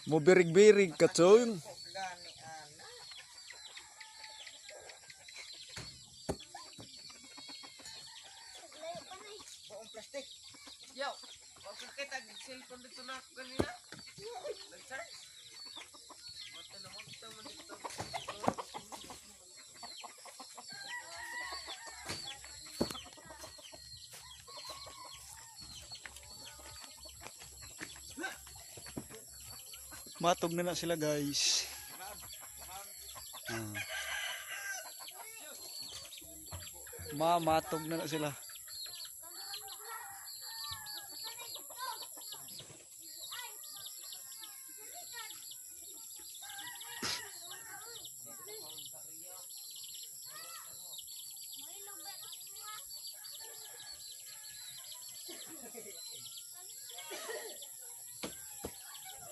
Mo birig-birig ka, chong. Gani ana. Buong plastic. Yo, wag ka kita cellphone dito na ako kanina. Nag-charge. Mata na magta man dito. Matog na na sila, guys. Ah. Mamatog na na sila.